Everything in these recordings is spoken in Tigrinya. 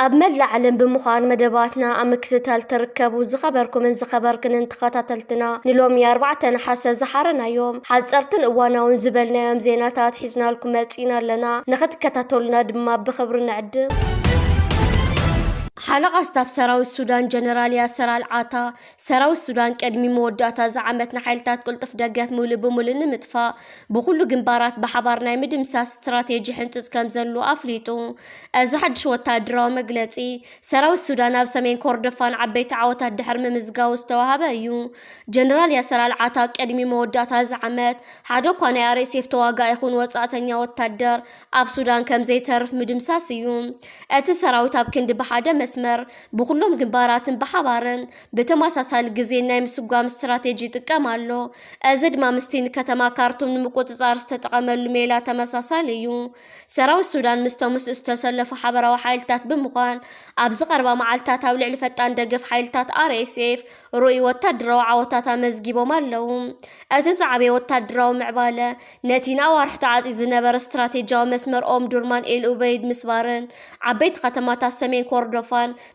ኣብ መላእ ዓለም ብምዃን መደባትና ኣብ ምክትታል ትርከቡ ዝኸበርኩምን ዝኸበርክንን ተኸታተልትና፣ ንሎሚ ኣርባዕተ ነሓሰ ዝሓረናዮም ሓጸርትን እዋናውን ዝበልናዮም ዜናታት ሒዝናልኩም መጺና ኣለና። ንኽትከታተሉና ድማ ብኽብሪ ንዕድም። ሓለቓ ስታፍ ሰራዊት ሱዳን ጀነራል ያሰር ኣልዓታ፣ ሰራዊት ሱዳን ቅድሚ መወዳእታ እዚ ዓመት ንሓይልታት ቅልጡፍ ደገፍ ምሉእ ብምሉእ ንምጥፋእ ብኹሉ ግንባራት ብሓባር ናይ ምድምሳስ ስትራቴጂ ሕንጽጽ ከም ዘሉ ኣፍሊጡ። እዚ ሓድሽ ወተሃደራዊ መግለጺ፣ ሰራዊት ሱዳን ኣብ ሰሜን ኮርዶፋን ዓበይቲ ዓወታት ድሕሪ ምምዝጋቡ ዝተዋሃበ እዩ። ጀነራል ያሰር ኣልዓታ ቅድሚ መወዳእታ እዚ ዓመት ሓደ እኳ ናይ ኣር ኤስ ኤፍ ተዋጋኢ ይኹን ወጻእተኛ ወታደር ኣብ ሱዳን ከም ዘይተርፍ ምድምሳስ እዩ። እቲ ሰራዊት ኣብ ክንዲ ብሓደ መስመር፣ ብኹሎም ግንባራትን ብሓባርን ብተመሳሳሊ ግዜ ናይ ምስጓም ስትራቴጂ ይጥቀም ኣሎ። እዚ ድማ ምስቲ ንከተማ ካርቱም ንምቁጽጻር ዝተጠቐመሉ ሜላ ተመሳሳሊ እዩ። ሰራዊት ሱዳን ምስቶም ምስኡ ዝተሰለፉ ሓበራዊ ሓይልታት ብምዃን፣ ኣብዚ ቀረባ መዓልታት ኣብ ልዕሊ ፈጣን ደገፍ ሓይልታት ኣር ኤስ ኤፍ ርኡይ ወታደራዊ ዓወታት ኣመዝጊቦም ኣለዉ። እቲ ዝዓበየ ወታደራዊ ምዕባለ፣ ነቲ ንኣዋርሕ ተዓጽዩ ዝነበረ ስትራቴጂያዊ መስመር ኦም ዱርማን ኤል ኡበይድ ምስባርን ዓበይቲ ከተማታት ሰሜን ኮርዶፋን፣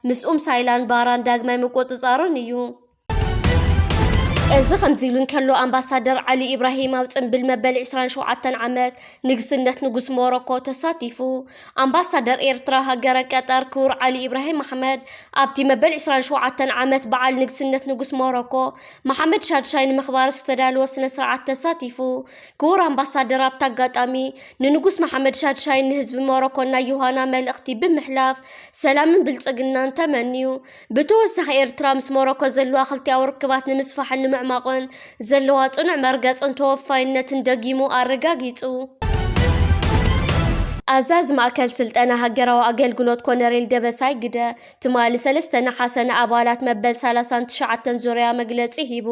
ምስ ኡም ሳይላን ባራን ዳግማይ ምቁጽጻርን እዩ። እዚ ከምዚ ኢሉ እንከሎ፣ ኣምባሳደር ዓሊ ኢብራሂም ኣብ ጽምብል መበል ዕስራን ሸውዓተን ዓመት ንግስነት ንጉስ ሞሮኮ ተሳቲፉ። ኣምባሳደር ኤርትራ ሃገረ ቀጠር ክቡር ዓሊ ኢብራሂም ኣሕመድ፣ ኣብቲ መበል ዕስራን ሸውዓተን ዓመት በዓል ንግስነት ንጉስ ሞሮኮ መሓመድ ሻድሻይ ንምኽባር ዝተዳለወ ስነ ስርዓት ተሳቲፉ። ክቡር ኣምባሳደር ኣብቲ ኣጋጣሚ ንንጉስ መሓመድ ሻድሻይን ንህዝቢ ሞሮኮን ናይ ዮሃና መልእኽቲ ብምሕላፍ ሰላምን ብልጽግናን ተመንዩ። ብተወሳኺ ኤርትራ ምስ ሞሮኮ ዘለዋ ክልቲኣዊ ርክባት ንምስፋሕን ንምዕማቕን ዘለዋ ጽኑዕ መርገጽን ተወፋይነትን ደጊሙ ኣረጋጊጹ። ኣዛዚ ማእከል ስልጠና ሃገራዊ ኣገልግሎት ኮነሬል ደበሳይ ግደ ትማሊ ሰለስተ ነሓሰ ንኣባላት መበል ሰላሳን ትሽዓተን ዙርያ መግለጺ ሂቡ።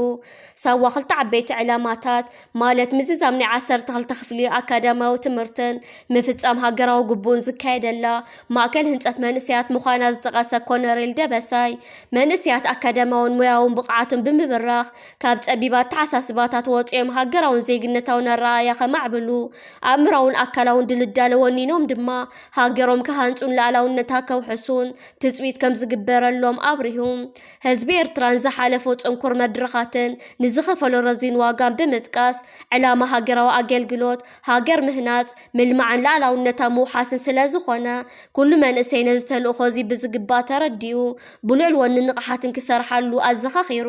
ሳዋ ክልተ ዓበይቲ ዕላማታት፣ ማለት ምዝዛም ናይ ዓሰርተ ክልተ ክፍሊ ኣካዳሚያዊ ትምህርትን ምፍጻም ሃገራዊ ግቡእን ዝካየደላ ማእከል ህንጸት መንእሰያት ምዃና ዝጠቐሰ ኮነሬል ደበሳይ፣ መንእሰያት ኣካዳሚያውን ሞያውን ብቕዓቶም ብምብራኽ፣ ካብ ጸቢብ ኣተሓሳስባታት ወጺኦም ሃገራውን ዜግነታውን ኣረኣእያ ከማዕብሉ፣ ኣእምራውን ኣካላውን ድልዳለ ወኒኖም ድማ ሃገሮም ክሃንጹን ልኣላውነታ ከውሕሱን ትጽቢት ከም ዝግበረሎም ኣብሪሁ። ህዝቢ ኤርትራን ዝሓለፎ ጽንኩር መድረኻትን ንዝኸፈሎ ረዚን ዋጋን ብምጥቃስ፣ ዕላማ ሃገራዊ ኣገልግሎት፣ ሃገር ምህናጽ፣ ምልማዕን ልኣላውነታ ምውሓስን ስለ ዝኾነ፣ ኩሉ መንእሰይ ነዚ ተልእኾ እዚ ብዝግባእ ተረዲኡ፣ ብልዑል ወንን ንቕሓትን ክሰርሓሉ ኣዘኻኺሩ።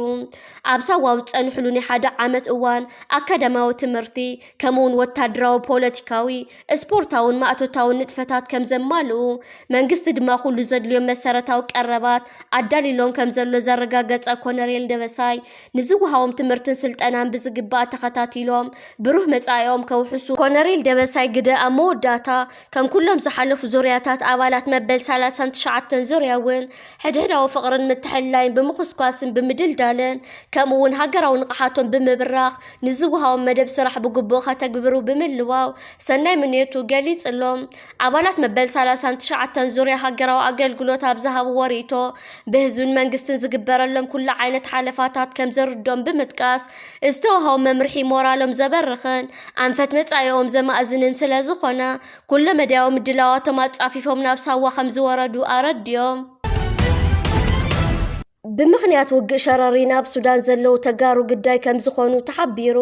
ኣብ ሳዋ ኣብ ዝጸንሕሉ ናይ ሓደ ዓመት እዋን፣ ኣካዳሚያዊ ትምህርቲ፣ ከምኡውን ወታደራዊ፣ ፖለቲካዊ፣ ስፖርታውን ማእቶታውን ንጥፈታት ከም ዘማልኡ፣ መንግስቲ ድማ ኩሉ ዘድልዮም መሰረታዊ ቀረባት ኣዳሊሎም ከም ዘሎ ዘረጋገጸ ኮነሬል ደበሳይ፣ ንዝወሃቦም ትምህርትን ስልጠናን ብዝግባእ ተኸታቲሎም ብሩህ መጻኢኦም ከውሕሱ ኮነሬል ደበሳይ ግደ ኣብ መወዳእታ፣ ከም ኩሎም ዝሓለፉ ዙርያታት ኣባላት መበል ሰላሳን ትሽዓተን ዙርያ እውን ሕድሕዳዊ ፍቕርን ምትሕልላይን ብምኹስኳስን ብምድልዳልን፣ ከምኡ እውን ሃገራዊ ንቕሓቶም ብምብራኽ፣ ንዝወሃቦም መደብ ስራሕ ብግቡእ ከተግብሩ ብምልዋው ሰናይ ምንዮቱ ገሊጽሎም። ኣባላት መበል ሰላሳን ትሽዓተን ዙርያ ሃገራዊ ኣገልግሎት ኣብ ዝሃብዎ ርእይቶ፣ ብህዝብን መንግስትን ዝግበረሎም ኩሉ ዓይነት ሓለፋታት ከም ዘርድኦም ብምጥቃስ፣ ዝተዋህቦም መምርሒ ሞራሎም ዘበርኽን ኣንፈት መጻኢኦም ዘማእዝንን ስለ ዝኾነ፣ ኩለ መዳያዊ ምድላዋቶም ኣጻፊፎም ናብ ሳዋ ከም ዝወረዱ ኣረዲኦም። ብምኽንያት ውግእ ሸረሪና ኣብ ሱዳን ዘለዉ ተጋሩ ግዳይ ከም ዝኾኑ ተሓቢሩ።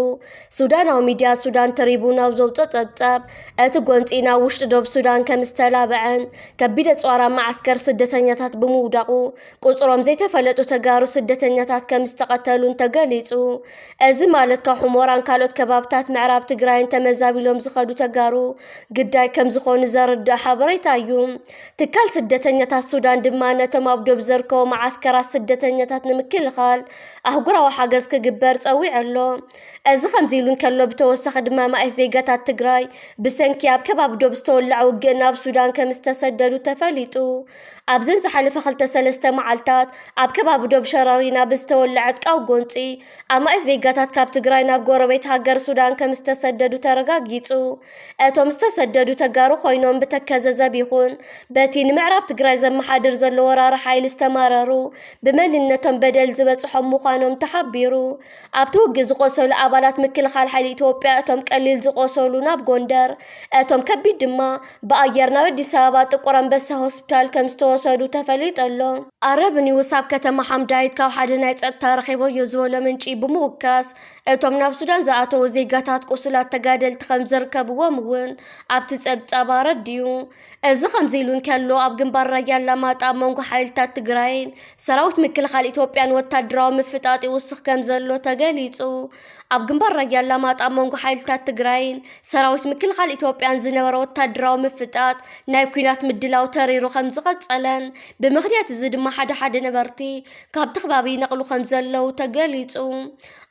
ሱዳናዊ ሚድያ ሱዳን ትሪቡን ኣብ ዘውፅኦ ጸብጻብ፣ እቲ ጎንፂ ናብ ውሽጢ ዶብ ሱዳን ከም ዝተላብዐን ከቢድ ኣፅዋር ኣብ መዓስከር ስደተኛታት ብምውዳቑ፣ ቁፅሮም ዘይተፈለጡ ተጋሩ ስደተኛታት ከም ዝተቐተሉን ተገሊፁ። እዚ ማለት ካብ ሑሞራን ካልኦት ከባብታት ምዕራብ ትግራይን ተመዛቢሎም ዝኸዱ ተጋሩ ግዳይ ከም ዝኾኑ ዘርድእ ሓበሬታ እዩ። ትካል ስደተኛታት ሱዳን ድማ ነቶም ኣብ ዶብ ዘርከቡ መዓስከራት ስደተኛታት ንምክልኻል ኣህጉራዊ ሓገዝ ክግበር ጸዊዑ ኣሎ። እዚ ከምዚ ኢሉ እንከሎ፣ ብተወሳኺ ድማ ኣማኢት ዜጋታት ትግራይ ብሰንኪ ኣብ ከባቢ ዶብ ዝተወለዐ ውግእ ናብ ሱዳን ከም ዝተሰደዱ ተፈሊጡ። ኣብዘን ዝሓለፈ ክልተ ሰለስተ መዓልታት ኣብ ከባቢ ዶብ ሸረሪና ብዝተወለዐ ዕጥቃዊ ጎንጺ ኣማኢት ዜጋታት ካብ ትግራይ ናብ ጎረቤት ሃገር ሱዳን ከም ዝተሰደዱ ተረጋጊጹ። እቶም ዝተሰደዱ ተጋሩ ኮይኖም ብተከዘ ዘብ ይኹን በቲ ንምዕራብ ትግራይ ዘመሓድር ዘሎ ወራሪ ሓይሊ ዝተማረሩ፣ መንነቶም በደል ዝበፅሖም ምዃኖም ተሓቢሩ። ኣብቲ ውግእ ዝቆሰሉ ኣባላት ምክልኻል ሓይሊ ኢትዮጵያ፣ እቶም ቀሊል ዝቆሰሉ ናብ ጎንደር፣ እቶም ከቢድ ድማ ብኣየር ናብ ኣዲስ ኣበባ ጥቁር ኣንበሳ ሆስፒታል ከም ዝተወሰዱ ተፈሊጡ ኣሎ። ኣረብ ኒውስ ኣብ ከተማ ሓምዳይት ካብ ሓደ ናይ ጸጥታ ረኺበዮ ዝበሎ ምንጪ ብምውካስ፣ እቶም ናብ ሱዳን ዝኣተዉ ዜጋታት ቁሱላት ተጋደልቲ ከም ዝርከብዎም እውን ኣብቲ ጸብጻብ ኣረዲኡ። እዚ ከምዚ ኢሉ እንከሎ፣ ኣብ ግንባር ራያ ኣላማጣ ኣብ መንጎ ሓይልታት ትግራይን ሰራዊት ምክልኻል ኢትዮጵያን ወታደራዊ ምፍጣጥ ይውስኽ ከም ዘሎ ተገሊጹ። ኣብ ግንባር ራያ ኣላማጣ ኣብ መንጎ ሓይልታት ትግራይን ሰራዊት ምክልኻል ኢትዮጵያን ዝነበረ ወታደራዊ ምፍጣጥ ናይ ኲናት ምድላው ተሪሩ ከም ዝቐጸለን፣ ብምኽንያት እዚ ድማ ሓደ ሓደ ነበርቲ ካብቲ ከባቢ ይነቕሉ ከም ዘለዉ ተገሊጹ።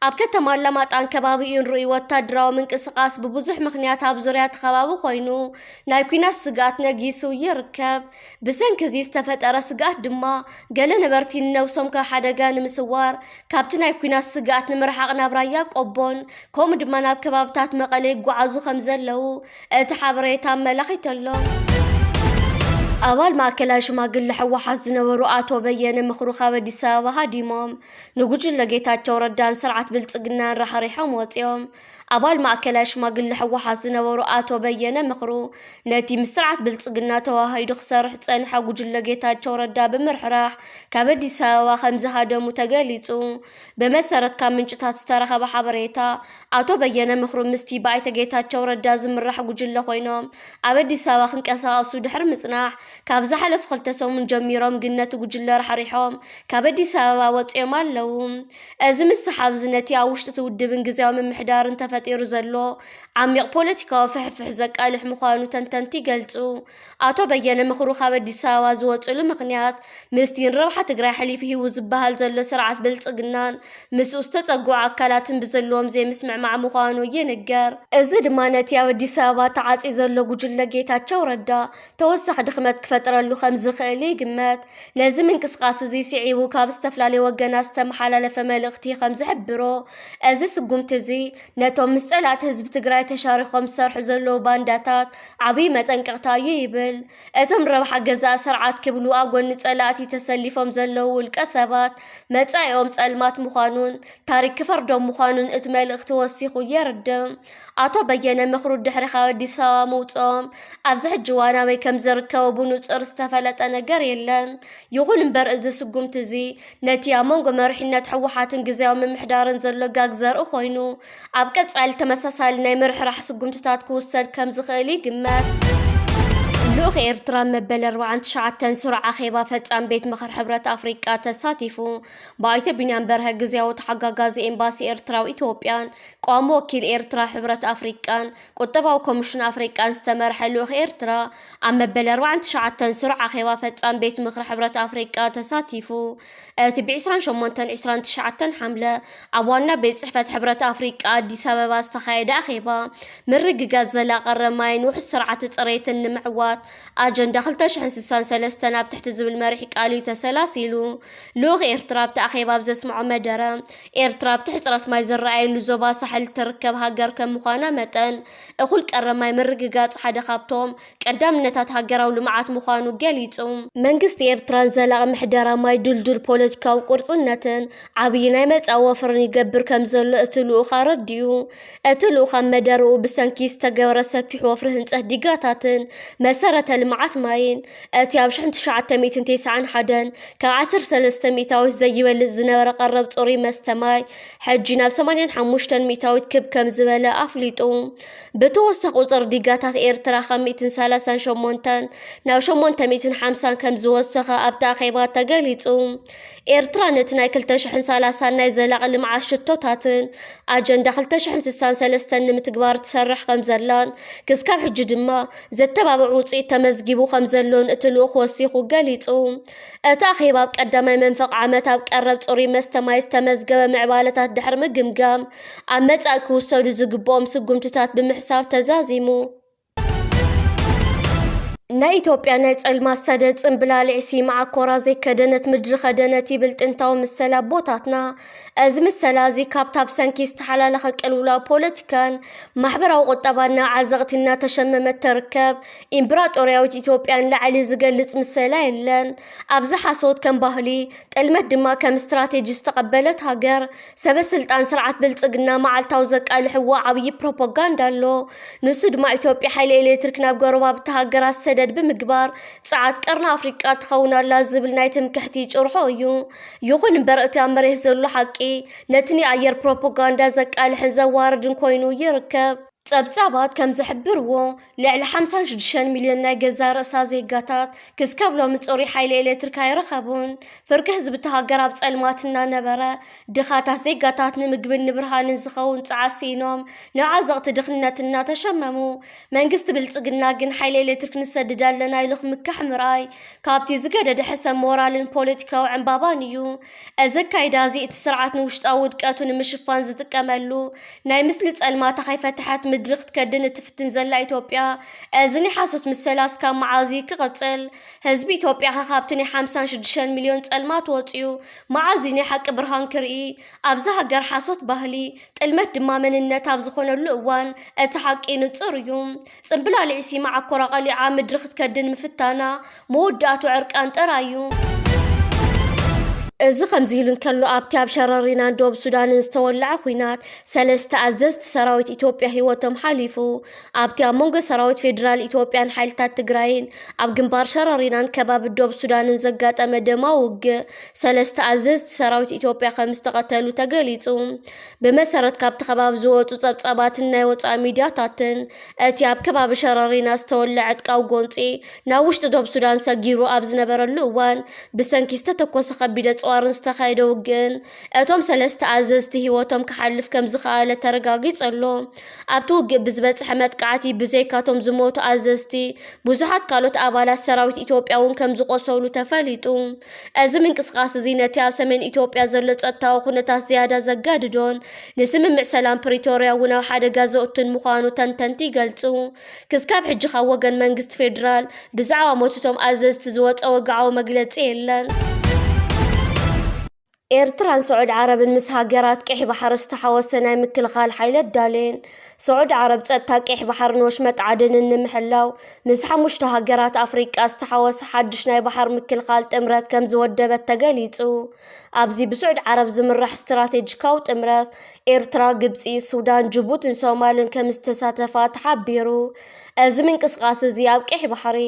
ኣብ ከተማ ኣላማጣን ከባቢኡን ርኡይ ወታደራዊ ምንቅስቓስ ብብዙሕ ምኽንያት ኣብ ዙርያ እቲ ከባቢ ኮይኑ፣ ናይ ኲናት ስግኣት ነጊሱ ይርከብ። ብሰንኪ እዚ ዝተፈጠረ ስግኣት ድማ፣ ገለ ነበርቲ ንነብሶም ካብ ሓደጋ ንምስዋር፣ ካብቲ ናይ ኲናት ስግኣት ንምርሓቕ ናብ ራያ ቆቦን፣ ከምኡ ድማ ናብ ከባብታት መቐለ ይጓዓዙ ከም ዘለዉ እቲ ሓበሬታ ኣመላኺቱ ኣሎ። ኣባል ማእከላይ ሽማግለ ህወሓት ዝነበሩ ኣቶ በየነ ምኽሩ ካብ ኣዲስ ኣበባ ሃዲሞም፣ ንጉጅለ ጌታቸው ረዳን ስርዓት ብልጽግናን ራሕሪሖም ወጺኦም። ኣባል ማእከላይ ሽማግለ ህወሓት ዝነበሩ ኣቶ በየነ ምኽሩ፣ ነቲ ምስ ስርዓት ብልጽግና ተዋሃሂዱ ክሰርሕ ዝጸንሐ ጉጅለ ጌታቸው ረዳ ብምርሕራሕ ካብ ኣዲስ ኣበባ ከም ዝሃደሙ ተገሊጹ። ብመሰረት ካብ ምንጭታት ዝተረኸበ ሓበሬታ፣ ኣቶ በየነ ምኽሩ ምስቲ ብኣይተ ጌታቸው ረዳ ዝምራሕ ጉጅለ ኮይኖም ኣብ ኣዲስ ኣበባ ክንቀሳቐሱ ድሕሪ ምጽናሕ፣ ካብ ዝሓለፉ ክልተ ሰሙን ጀሚሮም ግን ነቲ ጉጅለ ራሕሪሖም ካብ ኣዲስ ኣበባ ወጺኦም ኣለዉ። እዚ ምስሓብ እዚ ነቲ ኣብ ውሽጢ እቲ ውድብን ግዝያዊ ምምሕዳርን ተፈጢሩ ዘሎ ዓሚቕ ፖለቲካዊ ፍሕፍሕ ዘቃልሕ ምዃኑ ተንተንቲ ይገልጹ። ኣቶ በየነ ምኽሩ ካብ ኣዲስ ኣበባ ዝወጽሉ ምኽንያት፣ ምስቲ ንረብሓ ትግራይ ኣሕሊፉ ሂቡ ዝበሃል ዘሎ ስርዓት ብልጽግናን ምስኡ ዝተጸግዑ ኣካላትን ብዘለዎም ዘይምስምዕማዕ ምዃኑ ይንገር። እዚ ድማ ነቲ ኣብ ኣዲስ ኣበባ ተዓጽዩ ዘሎ ጉጅለ ጌታቸው ረዳ ተወሳኺ ድኽመት ክፈጥረሉ ከም ዝኽእል ይግመት። ነዚ ምንቅስቓስ እዚ ስዒቡ ካብ ዝተፈላለዩ ወገናት ዝተመሓላለፈ መልእኽቲ ከም ዝሕብሮ፣ እዚ ስጉምቲ እዚ ነቶም ምስ ጸላእቲ ህዝቢ ትግራይ ተሻሪኾም ዝሰርሑ ዘለዉ ባንዳታት ዓብዪ መጠንቀቕታ እዩ ይብል። እቶም ረብሓ ገዛእ ስርዓት ክብሉ ኣብ ጎኒ ጸላእቲ ተሰሊፎም ዘለዉ ውልቀ ሰባት መጻኢኦም ጸልማት ምዃኑን ታሪክ ክፈርዶም ምዃኑን እቲ መልእኽቲ ወሲኹ የርድእ። ኣቶ በየነ ምኽሩ ድሕሪ ካብ ኣዲስ ኣበባ ምውፅኦም፣ ኣብዚ ሕጂ እዋን ኣበይ ከም ዝርከቡ ብንጹር ዝተፈለጠ ነገር የለን። ይኹን እምበር፣ እዚ ስጉምቲ እዚ ነቲ ኣብ መንጎ መሪሕነት ህወሓትን ግዝያዊ ምምሕዳርን ዘሎ ጋግ ዘርኢ ኮይኑ፣ ኣብ ቀጻሊ ተመሳሳሊ ናይ ምርሕራሕ ስጉምትታት ክውሰድ ከም ዝኽእል ይግመት። ልኡኽ ኤርትራ መበል ኣርባዓን ትሽዓተን ስሩዕ ኣኼባ ፈጻሚ ቤት ምኽሪ ሕብረት ኣፍሪቃ ተሳቲፉ። ብኣይተ ቢንያም በርሀ፣ ግዝያዊ ተሓጋጋዚ ኤምባሲ ኤርትራ ኣብ ኢትዮጵያን ቀዋሚ ወኪል ኤርትራ ሕብረት ኣፍሪቃን ቁጠባዊ ኮሚሽን ኣፍሪቃን ዝተመርሐ ልኡኽ ኤርትራ፣ ኣብ መበል ኣርባዓን ትሽዓተን ስሩዕ ኣኼባ ፈጻሚ ቤት ምኽሪ ሕብረት ኣፍሪቃ ተሳቲፉ። እቲ ብ ዕስራን ሸሞንተን ዕስራን ትሽዓተን ሓምለ ኣብ ዋና ቤት ጽሕፈት ሕብረት ኣፍሪቃ ኣዲስ ኣበባ ዝተኻየደ ኣኼባ፣ ምርግጋጽ ዘላቒ ቀረብ ማይን ውሑስ ስርዓተ ጽሬትን ንምዕዋት ኣጀንዳ ክልተ ሽሕን ስሳን ሰለስተን ኣብ ትሕቲ ዝብል መሪሕ ቃል እዩ ተሰላሲሉ። ልኡኽ ኤርትራ ኣብቲ ኣኼባ ኣብ ዘስምዖ መደረ፣ ኤርትራ ኣብቲ ሕጽረት ማይ ዝረኣየሉ ዞባ ሳሕል እትርከብ ሃገር ከም ምዃና መጠን፣ እኹል ቀረብ ማይ ምርግጋጽ ሓደ ካብቶም ቀዳምነታት ሃገራዊ ልምዓት ምዃኑ ገሊጹ። መንግስቲ ኤርትራን ዘላቒ ምሕደራ ማይ ድልዱል ፖለቲካዊ ቁርጽነትን ዓብዪ ናይ መጻኢ ወፍርን ይገብር ከም ዘሎ እቲ ልኡኽ ኣረዲኡ። እቲ ልኡኽ ኣብ መደረኡ፣ ብሰንኪ ዝተገበረ ሰፊሕ ወፍሪ ህንጸት ዲጋታትን መሰረተ ልምዓት ማይን፣ እቲ ኣብ ሽሕን ትሽዓተ ሚእትን ተስዓን ሓደን ካብ ዓሰርተ ሰለስተ ሚእታዊት ዘይበልጽ ዝነበረ ቀረብ ጽሩይ መስተ ማይ፣ ሕጂ ናብ ሰማንያን ሓሙሽተን ሚእታዊት ክብ ከም ዝበለ ኣፍሊጡ። ብተወሳኺ፣ ቁጽሪ ዲጋታት ኤርትራ ካብ ሚእትን ሰላሳን ሸሞንተን ናብ ሸሞንተ ሚእትን ሓምሳን ከም ዝወሰኸ ኣብቲ ኣኼባ ተገሊጹ። ኤርትራ ነቲ ናይ ክልተ ሽሕን ሰላሳን ናይ ዘላቒ ልምዓት ሽቶታትን ኣጀንዳ ክልተ ሽሕን ስሳን ሰለስተን ንምትግባር ትሰርሕ ከም ዘላን፣ ክስካብ ሕጂ ድማ ዘተባብዕ ውጽኢት ተመዝጊቡ ከም ዘሎን እቲ ልኡኽ ወሲኹ ገሊጹ። እቲ ኣኼባ ኣብ ቀዳማይ መንፈቕ ዓመት ኣብ ቀረብ ጽሩይ መስተ ማይ ዝተመዝገበ ምዕባለታት ድሕሪ ምግምጋም፣ ኣብ መጻኢ ክውሰዱ ዝግብኦም ስጉምትታት ብምሕሳብ ተዛዚሙ። ናይ ኢትዮጵያ ናይ ጸልማት ሰደድ ጽምብላሊዕ ሲማ ዓኮራ ዘይከደነት ምድሪ ከደነት ይብል ጥንታዊ ምሰል ኣቦታትና። እዚ ምሰላ እዚ ካብታ ብሰንኪ ዝተሓላለኸ ቅልውላው ፖለቲካን ማሕበራዊ ቁጠባን ናብ ዓዘቕቲ እናተሸመመት ትርከብ ኢምብራጦርያዊት ኢትዮጵያ ንላዕሊ ዝገልጽ ምሰላ የለን። ኣብዚ ሓሶት ከም ባህሊ፣ ጥልመት ድማ ከም ስትራቴጂ ዝተቐበለት ሃገር፣ ሰበ ስልጣን ስርዓት ብልጽግና መዓልታዊ ዘቃልሕዎ ዓብዪ ፕሮፓጋንዳ ኣሎ። ንሱ ድማ ኢትዮጵያ ሓይሊ ኤሌክትሪክ ናብ ጎረባብቲ ሃገራት ሰደድ ብምግባር ጸዓት ቀርኒ ኣፍሪቃ ትኸውን ኣላ ዝብል ናይ ትምክሕቲ ጭርሖ እዩ። ይኹን እምበር እቲ ኣብ መሬት ዘሎ ሓቂ ነቲ ናይ ኣየር ፕሮፓጋንዳ ዘቃልሕን ዘዋርድን ኮይኑ ይርከብ። ጸብጻባት ከም ዝሕብርዎ፣ ልዕሊ ሓምሳን ሽዱሽተን ሚልዮን ናይ ገዛእ ርእሳ ዜጋታት ክስከብ ሎሚ ጽሩይ ሓይሊ ኤሌክትሪክ ኣይረኸቡን። ፍርቂ ህዝቢ እታ ሃገር ኣብ ጸልማት እናነበረ፣ ድኻታት ዜጋታት ንምግብን ንብርሃንን ዝኸውን ጸዓት ስኢኖም ናብ ዓዘቕቲ ድኽነት እናተሸመሙ፣ መንግስቲ ብልጽግና ግን ሓይሊ ኤሌክትሪክ ንሰድድ ኣለና ኢሉ ክምካሕ ምርኣይ ካብቲ ዝገደደ ሕሰም ሞራልን ፖለቲካዊ ዕምባባን እዩ። እዚ ኣካይዳ እዚ እቲ ስርዓት ንውሽጣዊ ውድቀቱ ንምሽፋን ዝጥቀመሉ ናይ ምስሊ ጸልማታ ከይፈተሐት ምድሪ ክትከድን እትፍትን ዘላ ኢትዮጵያ፣ እዚ ናይ ሓሶት ምሰላ እስካብ መዓዝ እዩ ክቕጽል? ህዝቢ ኢትዮጵያ ከ ካብቲ ናይ ሓምሳን ሽዱሽተን ሚልዮን ጸልማት ወጺኡ መዓዝ እዩ ናይ ሓቂ ብርሃን ክርኢ? ኣብዚ ሃገር ሓሶት ባህሊ፣ ጥልመት ድማ መንነት ኣብ ዝኾነሉ እዋን እቲ ሓቂ ንጹር እዩ። ጽምብላሊዕ ሲማ ዓኮራ ቀሊዓ ምድሪ ክትከድን ምፍታና መወዳእቱ ዕርቃን ጥራይ እዩ። እዚ ከምዚ ኢሉ እንከሎ፣ ኣብቲ ኣብ ሸረሪናን ደቡብ ሱዳንን ዝተወልዐ ኲናት ሰለስተ ኣዘዝቲ ሰራዊት ኢትዮጵያ ህይወቶም ሓሊፉ። ኣብቲ ኣብ መንጎ ሰራዊት ፌዴራል ኢትዮጵያን ሓይልታት ትግራይን ኣብ ግንባር ሸረሪናን ከባቢ ደቡብ ሱዳንን ዘጋጠመ ደማዊ ውግእ፣ ሰለስተ ኣዘዝቲ ሰራዊት ኢትዮጵያ ከም ዝተቐተሉ ተገሊጹ። ብመሰረት ካብቲ ከባቢ ዝወጹ ጸብጻባትን ናይ ወጻኢ ሚድያታትን፣ እቲ ኣብ ከባቢ ሸረሪና ዝተወልዐ ዕጥቃዊ ጎንጺ ናብ ውሽጢ ደቡብ ሱዳን ሰጊሩ ኣብ ዝነበረሉ እዋን፣ ብሰንኪ ዝተተኮሰ ከቢድ ኣጽዋርን ዝተኻየደ ውግእን፣ እቶም ሰለስተ ኣዘዝቲ ህይወቶም ክሓልፍ ከም ዝኸኣለ ተረጋጊጹ ኣሎ። ኣብቲ ውግእ ብዝበጽሐ መጥቃዕቲ፣ ብዘይካቶም ዝሞቱ ኣዘዝቲ፣ ብዙሓት ካልኦት ኣባላት ሰራዊት ኢትዮጵያ እውን ከም ዝቖሰሉ ተፈሊጡ። እዚ ምንቅስቓስ እዚ ነቲ ኣብ ሰሜን ኢትዮጵያ ዘሎ ጸጥታዊ ኩነታት ዝያዳ ዘጋድዶን ንስምምዕ ሰላም ፕሪቶርያ እውን ኣብ ሓደጋ ዘእቱን ምዃኑ ተንተንቲ ይገልጹ። ክስካብ ሕጂ ካብ ወገን መንግስቲ ፌዴራል ብዛዕባ ሞት እቶም ኣዘዝቲ ዝወጸ ወግዓዊ መግለጺ የለን። ኤርትራን ስዑድ ዓረብን ምስ ሃገራት ቀይሕ ባሕሪ ዝተሓወሰ ናይ ምክልኻል ሓይሊ ኣዳልየን። ስዑድ ዓረብ ጸጥታ ቀይሕ ባሕርን ወሽመጥ ዓደንን ንምሕላው ምስ ሓሙሽተ ሃገራት ኣፍሪቃ ዝተሓወሰ ሓድሽ ናይ ባሕር ምክልኻል ጥምረት ከም ዝወደበት ተገሊጹ። ኣብዚ ብስዑድ ዓረብ ዝምራሕ ስትራቴጂካዊ ጥምረት ኤርትራ፣ ግብጺ፣ ሱዳን፣ ጅቡትን ሶማልን ከም ዝተሳተፋ ተሓቢሩ። እዚ ምንቅስቓስ እዚ ኣብ ቀይሕ ባሕሪ፣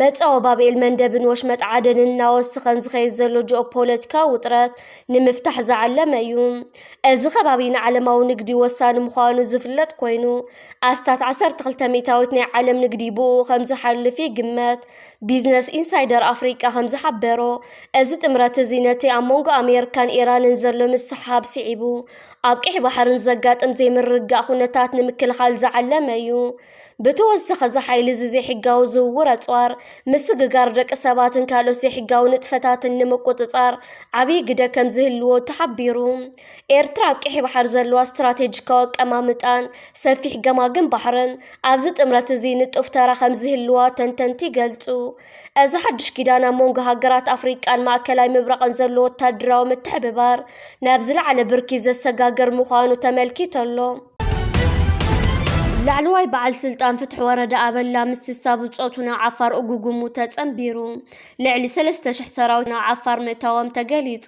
መጻወ ባብኤል መንደብን ወሽመጥ ዓደንን እናወሰኸን ዝኸይድ ዘሎ ጂኦፖለቲካዊ ውጥረት ንምፍታሕ ዝዓለመ እዩ። እዚ ከባቢ ንዓለማዊ ንግዲ ወሳኒ ምዃኑ ዝፍለጥ ኮይኑ፣ ኣስታት ዓሰርተ ክልተ ሚእታዊት ናይ ዓለም ንግዲ ብኡ ከም ዝሓልፍ ይግመት። ቢዝነስ ኢንሳይደር ኣፍሪቃ ከም ዝሓበሮ፣ እዚ ጥምረት እዚ ነቲ ኣብ መንጎ ኣሜሪካን ኢራንን ዘሎ ምስሕሓብ ስዒቡ፣ ኣብ ቀይሕ ባሕርን ዘጋጥም ዘይምርግጋእ ኩነታት ንምክልኻል ዝዓለመ እዩ። ብተወሳኺ፣ እዚ ሓይሊ እዚ ዘይሕጋዊ ዝውውር ኣጽዋር፣ ምስግጋር ደቂ ሰባትን ካልኦት ዘይሕጋዊ ንጥፈታትን ንምቁጽጻር ዓብዪ ግደ ከም ዝህልዎ ተሓቢሩ። ኤርትራ ኣብ ቀይሕ ባሕሪ ዘለዋ ስትራቴጂካዊ ኣቀማምጣን ሰፊሕ ገማግም ባሕርን ኣብዚ ጥምረት እዚ ንጡፍ ተራ ከም ዝህልዋ ተንተንቲ ይገልጹ። እዚ ሓድሽ ኪዳን ኣብ መንጎ ሃገራት ኣፍሪቃን ማእከላይ ምብራቕን ዘሎ ወታደራዊ ምትሕብባር ናብ ዝለዓለ ብርኪ ዘሰጋግር ምዃኑ ተመልኪቱ ኣሎ። ላዕለዋይ በዓል ስልጣን ፍትሒ ወረደ ኣበላ ምስ ስሳ ብጾቱ ናብ ዓፋር እጉጉሙ ተጸንቢሩ። ልዕሊ ሰለስተ ሽሕ ሰራዊት ናብ ዓፋር ምእታዎም ተገሊጹ።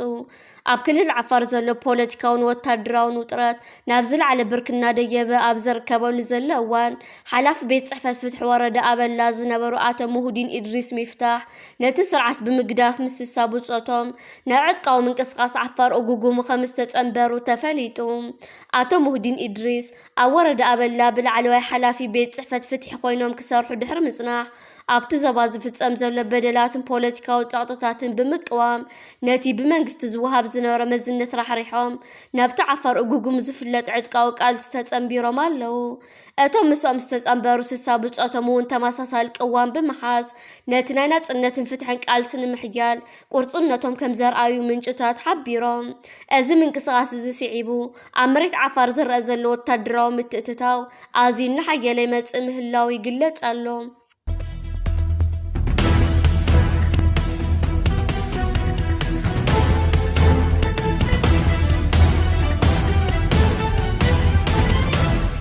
ኣብ ክልል ዓፋር ዘሎ ፖለቲካውን ወታደራውን ውጥረት ናብ ዝለዓለ ብርኪ እናደየበ ኣብ ዝርከበሉ ዘሎ እዋን፣ ሓላፊ ቤት ጽሕፈት ፍትሒ ወረደ ኣበላ ዝነበሩ ኣቶ ሙሁዲን ኢድሪስ ሚፍታሕ፣ ነቲ ስርዓት ብምግዳፍ ምስ ስሳ ብጾቶም ናብ ዕጥቃዊ ምንቅስቓስ ዓፋር እጉጉሙ ከም ዝተጸንበሩ ተፈሊጡ። ኣቶ ሙህዲን ኢድሪስ ኣብ ወረዳ ኣበላ ብላዕለዋይ ሓላፊ ቤት ጽሕፈት ፍትሒ ኮይኖም ክሰርሑ ድሕሪ ምጽናሕ፣ ኣብቲ ዞባ ዝፍጸም ዘሎ በደላትን ፖለቲካዊ ጸቕጥታትን ብምቅዋም፣ ነቲ ብመንግስቲ ዝወሃብ ዝነበረ መዝነት ራሕሪሖም፣ ናብቲ ዓፋር እጉጉም ዝፍለጥ ዕጥቃዊ ቃልሲ ተጸንቢሮም ኣለዉ። እቶም ምስኦም ዝተጸንበሩ ስሳ ብጾቶም እውን ተመሳሳሊ ቅዋም ብምሓዝ፣ ነቲ ናይ ናጽነትን ፍትሕን ቃልሲ ንምሕያል ቁርጽነቶም ከም ዘርኣዩ ምንጭታት ሓቢሮም። እዚ ምንቅስቓስ እዚ ስዒቡ፣ ኣብ መሬት ዓፋር ዝረኣ ዘሎ ወታደራዊ ምትእትታው ኣዝዩ እናሓየለ ይመጽእ ምህላዉ ይግለጽ ኣሎ።